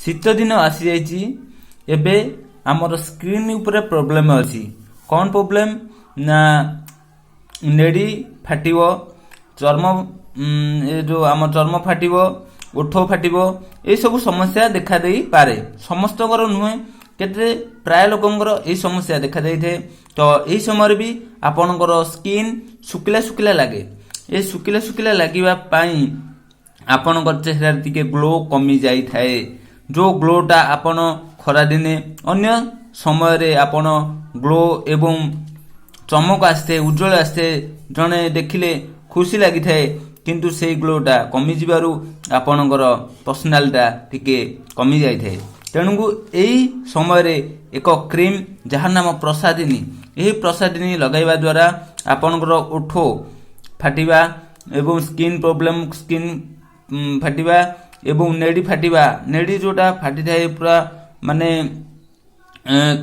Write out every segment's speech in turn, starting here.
ଶୀତ ଦିନ ଆସିଯାଇଛି। ଏବେ ଆମର ସ୍କିନ୍ ଉପରେ ପ୍ରୋବ୍ଲେମ୍ ଅଛି। କ'ଣ ପ୍ରୋବ୍ଲେମ୍ ନା ନେଡ଼ି ଫାଟିବ, ଚର୍ମ ଏ ଯେଉଁ ଆମ ଚର୍ମ ଫାଟିବ, ଓଠ ଫାଟିବ, ଏସବୁ ସମସ୍ୟା ଦେଖା ଦେଇପାରେ। ସମସ୍ତଙ୍କର ନୁହେଁ, କେତେ ପ୍ରାୟ ଲୋକଙ୍କର ଏହି ସମସ୍ୟା ଦେଖାଦେଇଥାଏ। ତ ଏହି ସମୟରେ ବି ଆପଣଙ୍କର ସ୍କିନ୍ ଶୁଖିଲା ଶୁଖିଲା ଲାଗେ। ଏ ଶୁଖିଲା ଶୁଖିଲା ଲାଗିବା ପାଇଁ ଆପଣଙ୍କ ଚେହେରାରେ ଟିକେ ଗ୍ଲୋ କମି ଯାଇଥାଏ। ଯେଉଁ ଗ୍ଲୋଟା ଆପଣ ଖରାଦିନେ, ଅନ୍ୟ ସମୟରେ ଆପଣ ଗ୍ଲୋ ଏବଂ ଚମକ ଆସିଥାଏ, ଉଜ୍ଜଳ ଆସିଥାଏ, ଜଣେ ଦେଖିଲେ ଖୁସି ଲାଗିଥାଏ, କିନ୍ତୁ ସେଇ ଗ୍ଲୋଟା କମିଯିବାରୁ ଆପଣଙ୍କର ପର୍ସନାଲିଟିଟା ଟିକେ କମି ଯାଇଥାଏ। ତେଣୁକୁ ଏଇ ସମୟରେ ଏକ କ୍ରିମ୍, ଯାହାର ନାମ ପ୍ରସାଦିନୀ, ଏହି ପ୍ରସାଦିନୀ ଲଗାଇବା ଦ୍ୱାରା ଆପଣଙ୍କର ଓଠ ଫାଟିବା ଏବଂ ସ୍କିନ୍ ପ୍ରୋବ୍ଲେମ୍, ସ୍କିନ୍ ଫାଟିବା ଏବଂ ନେଡ଼ି ଫାଟିବା, ନେଡ଼ି ଯେଉଁଟା ଫାଟିଥାଏ ପୁରା ମାନେ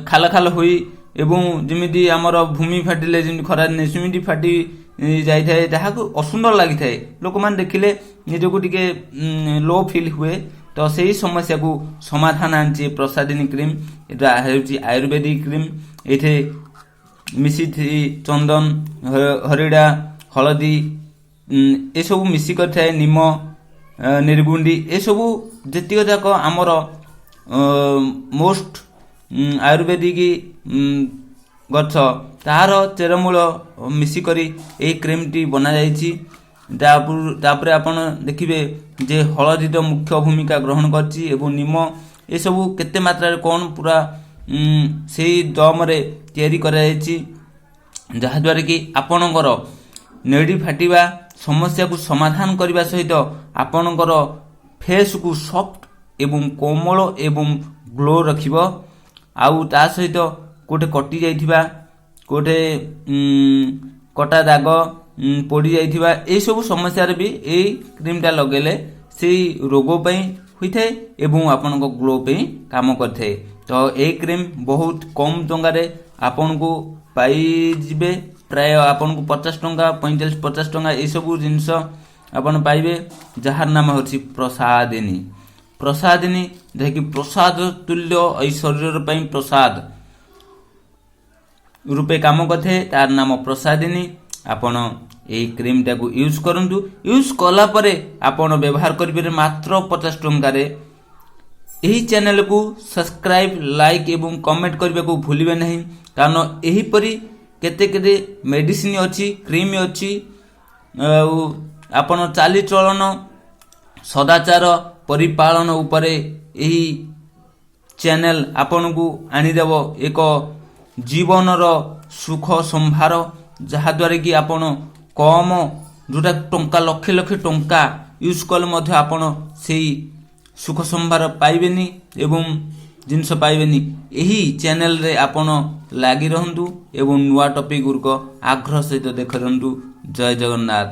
ଖାଲ ଖାଲ ହୋଇ ଏବଂ ଯେମିତି ଆମର ଭୂମି ଫାଟିଲେ ଯେମିତି ଖରାଦିନେ ସେମିତି ଫାଟି ଯାଇଥାଏ, ଯାହାକୁ ଅସୁନ୍ଦର ଲାଗିଥାଏ, ଲୋକମାନେ ଦେଖିଲେ ନିଜକୁ ଟିକେ ଲୋ ଫିଲ୍ ହୁଏ। ତ ସେଇ ସମସ୍ୟାକୁ ସମାଧାନ ଆଣିଛି ପ୍ରସାଦିନୀ କ୍ରିମ୍। ଏଇଟା ହେଉଛି ଆୟୁର୍ବେଦିକ କ୍ରିମ୍। ଏଇଥିରେ ମିଶିଛି ଚନ୍ଦନ, ହରିଡ଼ା, ହଳଦୀ, ଏସବୁ ମିଶି କରିଥାଏ, ନିମ, ନିର୍ଗୁଣ୍ଡି, ଏସବୁ ଯେତିକ ଯାକ ଆମର ମୋଷ୍ଟ ଆୟୁର୍ବେଦିକ ଗଛ, ତାହାର ଚେରମୂଳ ମିଶିକରି ଏହି କ୍ରିମ୍ଟି ବନାଯାଇଛି। ତାପରେ ଆପଣ ଦେଖିବେ ଯେ ହଳଦୀର ମୁଖ୍ୟ ଭୂମିକା ଗ୍ରହଣ କରିଛି ଏବଂ ନିମ, ଏସବୁ କେତେ ମାତ୍ରାରେ କ'ଣ ପୁରା ସେଇ ଦମରେ ତିଆରି କରାଯାଇଛି, ଯାହାଦ୍ୱାରା କି ଆପଣଙ୍କର ନେଡ଼ି ଫାଟିବା ସମସ୍ୟାକୁ ସମାଧାନ କରିବା ସହିତ ଆପଣଙ୍କର ଫେସ୍କୁ ସଫ୍ଟ ଏବଂ କୋମଳ ଏବଂ ଗ୍ଲୋ ରଖିବ। ଆଉ ତା ସହିତ କେଉଁଠି କଟି ଯାଇଥିବା, କେଉଁଠି କଟା ଦାଗ, ପୋଡ଼ି ଯାଇଥିବା, ଏଇସବୁ ସମସ୍ୟାରେ ବି ଏଇ କ୍ରିମ୍ଟା ଲଗେଇଲେ ସେଇ ରୋଗ ପାଇଁ ହୋଇଥାଏ ଏବଂ ଆପଣଙ୍କ ଗ୍ଲୋ ପାଇଁ କାମ କରିଥାଏ। ତ ଏଇ କ୍ରିମ୍ ବହୁତ କମ୍ ଟଙ୍କାରେ ଆପଣଙ୍କୁ ପାଇଯିବେ। ପ୍ରାୟ ଆପଣଙ୍କୁ 50 ଟଙ୍କା, 45, 50 ଟଙ୍କା ଏଇସବୁ ଜିନିଷ ଆପଣ ପାଇବେ, ଯାହାର ନାମ ହେଉଛି ପ୍ରସାଦିନୀ। ପ୍ରସାଦିନୀ, ଯାହାକି ପ୍ରସାଦ ତୁଲ୍ୟ, ଏଇ ଶରୀର ପାଇଁ ପ୍ରସାଦ ରୂପେ କାମ କରିଥାଏ, ତାର ନାମ ପ୍ରସାଦିନୀ। ଆପଣ ଏଇ କ୍ରିମ୍ଟାକୁ ୟୁଜ୍ କରନ୍ତୁ। ୟୁଜ୍ କଲା ପରେ ଆପଣ ବ୍ୟବହାର କରିପାରିବେ ମାତ୍ର 50 ଟଙ୍କାରେ। ଏହି ଚ୍ୟାନେଲକୁ ସବସ୍କ୍ରାଇବ୍, ଲାଇକ୍ ଏବଂ କମେଣ୍ଟ କରିବାକୁ ଭୁଲିବେ ନାହିଁ, କାରଣ ଏହିପରି କେତେ କେତେ ମେଡ଼ିସିନ ଅଛି, କ୍ରିମ୍ ଅଛି, ଆଉ ଆପଣ ଚାଲିଚଳନ, ସଦାଚାର ପରିପାଳନ ଉପରେ ଏହି ଚ୍ୟାନେଲ ଆପଣଙ୍କୁ ଆଣିଦେବ ଏକ ଜୀବନର ସୁଖ ସମ୍ଭାର, ଯାହାଦ୍ୱାରା କି ଆପଣ କମ ଯେଉଁଟା ଟଙ୍କା, ଲକ୍ଷ ଲକ୍ଷ ଟଙ୍କା ୟୁଜ୍ କଲେ ମଧ୍ୟ ଆପଣ ସେଇ ସୁଖ ସମ୍ଭାର ପାଇବେନି ଏବଂ ଜିନିଷ ପାଇବେନି। ଏହି ଚ୍ୟାନେଲରେ ଆପଣ ଲାଗି ରହନ୍ତୁ ଏବଂ ନୂଆ ଟପିକ୍ ଗୁଡ଼ିକ ଆଗ୍ରହ ସହିତ ଦେଖି ରହନ୍ତୁ। ଜୟ ଜଗନ୍ନାଥ।